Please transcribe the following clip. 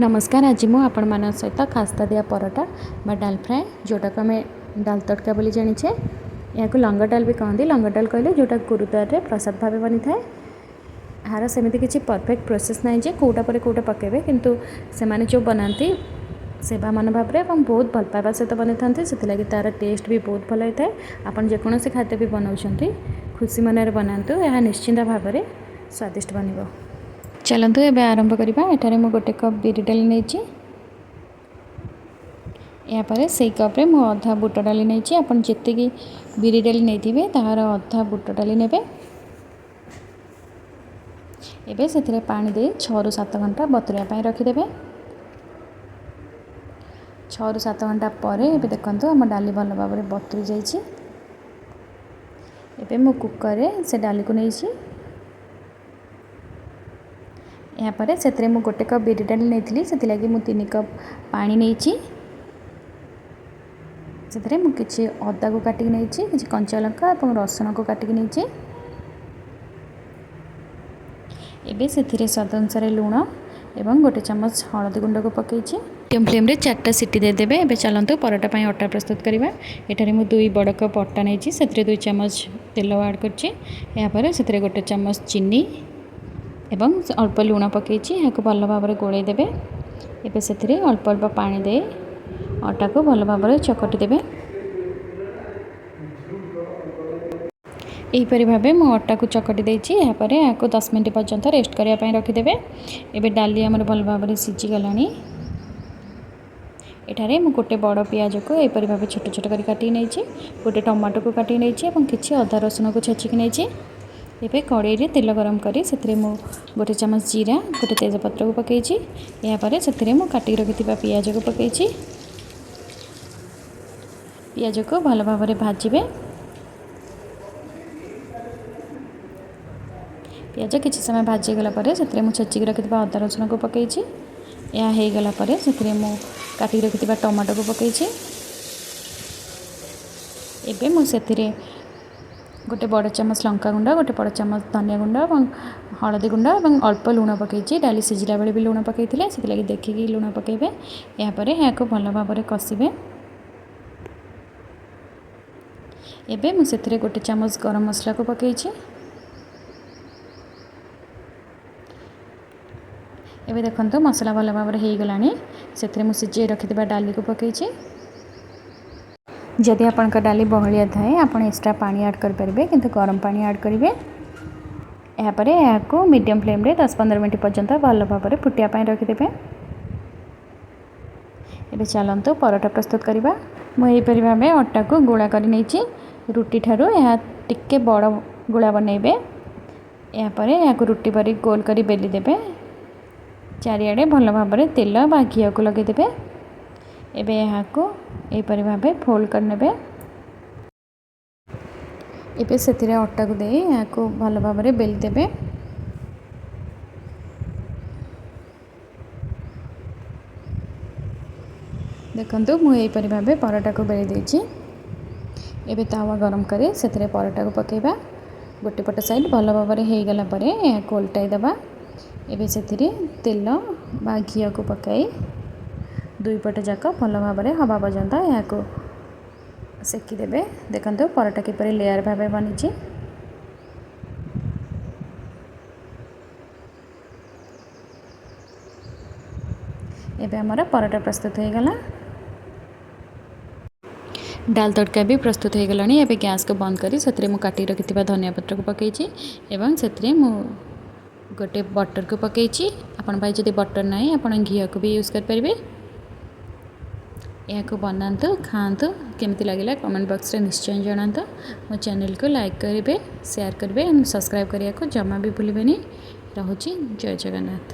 ନମସ୍କାର, ଆଜି ମୁଁ ଆପଣମାନଙ୍କ ସହିତ ଖାସ୍ତା ଦିଆ ପରଟା ବା ଡାଲ ଫ୍ରାଏ, ଯେଉଁଟାକୁ ଆମେ ଡାଲ ତଡ଼କା ବୋଲି ଜାଣିଛେ, ଏହାକୁ ଲଙ୍ଗର ଡାଲ ବି କହନ୍ତି। ଲଙ୍ଗର ଡାଲ କହିଲେ ଯେଉଁଟା ଗୁରୁଦ୍ୱାରରେ ପ୍ରସାଦ ଭାବେ ବନିଥାଏ। ଏହାର ସେମିତି କିଛି ପରଫେକ୍ଟ ପ୍ରୋସେସ୍ ନାହିଁ ଯେ କେଉଁଟା ପରେ କେଉଁଟା ପକାଇବେ, କିନ୍ତୁ ସେମାନେ ଯେଉଁ ବନାନ୍ତି ସେବା ମନୋଭାବରେ ଏବଂ ବହୁତ ଭଲ ପାଇବା ସହିତ ବନେଇଥାନ୍ତି, ସେଥିଲାଗି ତା'ର ଟେଷ୍ଟ ବି ବହୁତ ଭଲ ହେଇଥାଏ। ଆପଣ ଯେକୌଣସି ଖାଦ୍ୟ ବି ବନାଉଛନ୍ତି, ଖୁସି ମନରେ ବନାନ୍ତୁ, ଏହା ନିଶ୍ଚିନ୍ତ ଭାବରେ ସ୍ୱାଦିଷ୍ଟ ବନିବ। ଚାଲନ୍ତୁ ଏବେ ଆରମ୍ଭ କରିବା। ଏଠାରେ ମୁଁ ଗୋଟେ କପ୍ ବିରି ଡାଲି ନେଇଛି। ଏହାପରେ ସେଇ କପ୍ରେ ମୁଁ ଅଧା ବୁଟ ଡାଲି ନେଇଛି। ଆପଣ ଯେତିକି ବିରି ଡାଲି ନେଇଥିବେ, ତାହାର ଅଧା ବୁଟ ଡାଲି ନେବେ। ଏବେ ସେଥିରେ ପାଣି ଦେଇ 6ରୁ 7 ଘଣ୍ଟା ବତୁରିବା ପାଇଁ ରଖିଦେବେ। 6ରୁ 7 ଘଣ୍ଟା ପରେ ଏବେ ଦେଖନ୍ତୁ, ଆମ ଡାଲି ଭଲ ଭାବରେ ବତୁରି ଯାଇଛି। ଏବେ ମୁଁ କୁକର୍ରେ ସେ ଡାଲିକୁ ନେଇଛି। ଏହାପରେ ସେଥିରେ ମୁଁ ଗୋଟେ କପ୍ ବିରି ଡାଲି ନେଇଥିଲି, ସେଥିଲାଗି ମୁଁ 3 କପ୍ ପାଣି ନେଇଛି। ସେଥିରେ ମୁଁ କିଛି ଅଦାକୁ କାଟିକି ନେଇଛି, କିଛି କଞ୍ଚା ଲଙ୍କା ଏବଂ ରସୁଣକୁ କାଟିକି ନେଇଛି। ଏବେ ସେଥିରେ ସ୍ୱାଦ ଅନୁସାରେ ଲୁଣ ଏବଂ ଗୋଟେ ଚାମଚ ହଳଦୀ ଗୁଣ୍ଡକୁ ପକାଇଛି। ମିଡ଼ିୟମ୍ ଫ୍ଲେମ୍ରେ 4ଟା ସିଟି ଦେଇଦେବେ। ଏବେ ଚାଲନ୍ତୁ ପରଟା ପାଇଁ ଅଟା ପ୍ରସ୍ତୁତ କରିବା। ଏଠାରେ ମୁଁ 2 ବଡ଼ କପ୍ ଅଟା ନେଇଛି। ସେଥିରେ 2 ଚାମଚ ତେଲ ଆଡ଼୍ କରିଛି। ଏହାପରେ ସେଥିରେ ଗୋଟେ ଚାମଚ ଚିନି ଏବଂ ଅଳ୍ପ ଲୁଣ ପକାଇଛି। ଏହାକୁ ଭଲ ଭାବରେ ଗୋଳେଇ ଦେବେ। ଏବେ ସେଥିରେ ଅଳ୍ପ ଅଳ୍ପ ପାଣି ଦେଇ ଅଟାକୁ ଭଲ ଭାବରେ ଚକଟି ଦେବେ। ଏହିପରି ଭାବେ ମୁଁ ଅଟାକୁ ଚକଟି ଦେଇଛି। ଏହାପରେ ଏହାକୁ 10 ମିନିଟ୍ ପର୍ଯ୍ୟନ୍ତ ରେଷ୍ଟ କରିବା ପାଇଁ ରଖିଦେବେ। ଏବେ ଡାଲି ଆମର ଭଲ ଭାବରେ ସିଝିଗଲାଣି। ଏଠାରେ ମୁଁ ଗୋଟେ ବଡ଼ ପିଆଜକୁ ଏହିପରି ଭାବେ ଛୋଟ ଛୋଟ କରି କାଟିକି ନେଇଛି, ଗୋଟେ ଟମାଟୋକୁ କାଟିକି ନେଇଛି ଏବଂ କିଛି ଅଦା ରସୁଣକୁ ଛେଚିକି ନେଇଛି। ଏବେ କଡ଼େଇରେ ତେଲ ଗରମ କରି ସେଥିରେ ମୁଁ ଗୋଟେ ଚାମଚ ଜିରା, ଗୋଟେ ତେଜପତ୍ରକୁ ପକାଇଛି। ଏହାପରେ ସେଥିରେ ମୁଁ କାଟିକି ରଖିଥିବା ପିଆଜକୁ ପକାଇଛି। ପିଆଜକୁ ଭଲ ଭାବରେ ଭାଜିବେ। ପିଆଜ କିଛି ସମୟ ଭାଜିଗଲା ପରେ ସେଥିରେ ମୁଁ ଛେଚିକି ରଖିଥିବା ଅଦା ରସୁଣକୁ ପକାଇଛି। ଏହା ହେଇଗଲା ପରେ ସେଥିରେ ମୁଁ କାଟିକି ରଖିଥିବା ଟମାଟୋକୁ ପକାଇଛି। ଏବେ ମୁଁ ସେଥିରେ ଗୋଟେ ବଡ଼ ଚାମଚ ଲଙ୍କାଗୁଣ୍ଡ, ଗୋଟେ ବଡ଼ ଚାମଚ ଧନିଆ ଗୁଣ୍ଡ ଏବଂ ହଳଦୀ ଗୁଣ୍ଡ ଏବଂ ଅଳ୍ପ ଲୁଣ ପକାଇଛି। ଡାଲି ସିଝିଲା ବେଳେ ବି ଲୁଣ ପକାଇଥିଲେ, ସେଥିଲାଗି ଦେଖିକି ଲୁଣ ପକାଇବେ। ଏହାପରେ ଏହାକୁ ଭଲ ଭାବରେ କଷିବେ। ଏବେ ମୁଁ ସେଥିରେ ଗୋଟେ ଚାମଚ ଗରମ ମସଲାକୁ ପକାଇଛି। ଏବେ ଦେଖନ୍ତୁ, ମସଲା ଭଲ ଭାବରେ ହେଇଗଲାଣି। ସେଥିରେ ମୁଁ ସିଝେଇ ରଖିଥିବା ଡାଲିକୁ ପକାଇଛି। ଯଦି ଆପଣଙ୍କ ଡାଲି ବହଳିଆ ଥାଏ, ଆପଣ ଏକ୍ସଟ୍ରା ପାଣି ଆଡ଼୍ କରିପାରିବେ, କିନ୍ତୁ ଗରମ ପାଣି ଆଡ଼୍ କରିବେ। ଏହାପରେ ଏହାକୁ ମିଡ଼ିୟମ୍ ଫ୍ଲେମ୍ରେ 10-15 ମିନିଟ୍ ପର୍ଯ୍ୟନ୍ତ ଭଲ ଭାବରେ ଫୁଟିବା ପାଇଁ ରଖିଦେବେ। ଏବେ ଚାଲନ୍ତୁ ପରଟା ପ୍ରସ୍ତୁତ କରିବା। ମୁଁ ଏହିପରି ଭାବେ ଅଟାକୁ ଗୁଳା କରି ନେଇଛି। ରୁଟି ଠାରୁ ଏହା ଟିକେ ବଡ଼ ଗୁଳା ବନେଇବେ। ଏହାପରେ ଏହାକୁ ରୁଟି ପରି ଗୋଲ କରି ବେଲି ଦେବେ। ଚାରିଆଡ଼େ ଭଲ ଭାବରେ ତେଲ ବା ଘିଅକୁ ଲଗାଇଦେବେ। ଏବେ ଏହାକୁ ଏହିପରି ଭାବେ ଫୋଲ୍ଡ କରିନେବେ। ଏବେ ସେଥିରେ ଅଟାକୁ ଦେଇ ଏହାକୁ ଭଲ ଭାବରେ ବେଲି ଦେବେ। ଦେଖନ୍ତୁ, ମୁଁ ଏହିପରି ଭାବେ ପରଟାକୁ ବେଲି ଦେଇଛି। ଏବେ ତାୱା ଗରମ କରି ସେଥିରେ ପରଟାକୁ ପକାଇବା। ଗୋଟେ ପଟ ସାଇଡ଼୍ ଭଲ ଭାବରେ ହେଇଗଲା ପରେ ଏହାକୁ ଓଲଟାଇ ଦେବା। ଏବେ ସେଥିରେ ତେଲ ବା ଘିଅକୁ ପକାଇ ଦୁଇ ପଟ ଯାକ ଭଲ ଭାବରେ ହେବା ପର୍ଯ୍ୟନ୍ତ ଏହାକୁ ସେକିଦେବେ। ଦେଖନ୍ତୁ, ପରଟା କିପରି ଲେୟାର ଭାବେ ବନିଛି। ଏବେ ଆମର ପରଟା ପ୍ରସ୍ତୁତ ହୋଇଗଲା। ଡାଲ ତଡ଼କା ବି ପ୍ରସ୍ତୁତ ହୋଇଗଲାଣି। ଏବେ ଗ୍ୟାସ୍କୁ ବନ୍ଦ କରି ସେଥିରେ ମୁଁ କାଟିକି ରଖିଥିବା ଧନିଆ ପତ୍ରକୁ ପକାଇଛି ଏବଂ ସେଥିରେ ମୁଁ ଗୋଟେ ବଟର୍କୁ ପକାଇଛି। ଆପଣ ପାଖେ ଯଦି ବଟର୍ ନାହିଁ, ଆପଣ ଘିଅକୁ ବି ୟୁଜ୍ କରିପାରିବେ। ଏହାକୁ ବନାନ୍ତୁ, ଖାଆନ୍ତୁ। କେମିତି ଲାଗିଲା କମେଣ୍ଟ ବକ୍ସରେ ନିଶ୍ଚୟ ଜଣାନ୍ତୁ। ମୋ ଚ୍ୟାନେଲକୁ ଲାଇକ୍ କରିବେ, ସେୟାର କରିବେ ଏବଂ ସବସ୍କ୍ରାଇବ୍ କରିବାକୁ ଜମା ବି ଭୁଲିବେନି। ରହୁଛି, ଜୟ ଜଗନ୍ନାଥ।